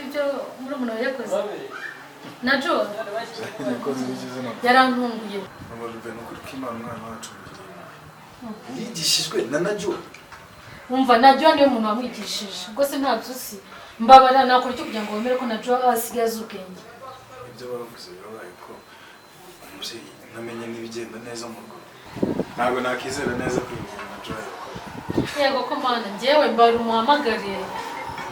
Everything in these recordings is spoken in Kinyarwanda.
ibyo murumuna we yakoze na Joe? Yakoze ibigize none. Yarantunguye. Mama Ruben, ukuri ko Imana umwana wacu mugiriye impuhwe. Yigishijwe na Najua. Wumva, Najua niwe muntu wamwigishije. Ubwo se ntabyo uzi? Mbabara, nakora icyo kugira ngo wemere ko Najua asigaye azi ubwenge. Ibyo bavuze birabaye, ko umubyeyi namenye n'ibigenda neza mu rugo. Ntabwo nakizera neza ko ibi bintu Najua yabikora. Yego ko Mana, njyewe mbara umuhamagare.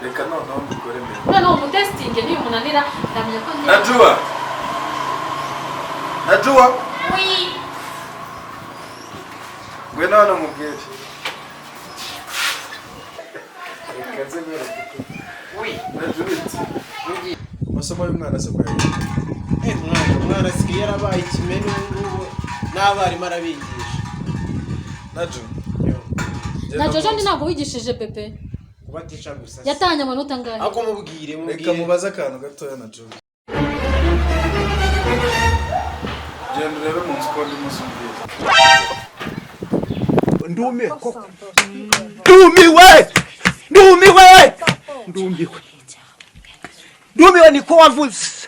Reka noneho mbikore mbere. Noneho umutesitinge, nibimunanira ndamenya ko njye Najua! Najua! Oui. Ngwino hano mubwire. Reka nze nkwereke ko. Najua iti. Amasomo y'umwana se ko yayiga? Eh, umwana asigaye yarabaye ikimene ubu ngubu, n'abarimu arabigisha. Najua. Na Jojo ndi ntabwo wigishije bebe? Kubatisha gusa se. Yatanye amanota angahe? Ahubwo mubwire. Reka Mubwire. mubaze akantu gatoya, Najua. Genda urebe mu nzu ko ndimo uzumbwira. Ndumiwe koko, ndumiwe, ndumiwe, ndumiwe, ndumiwe, niko wavuze.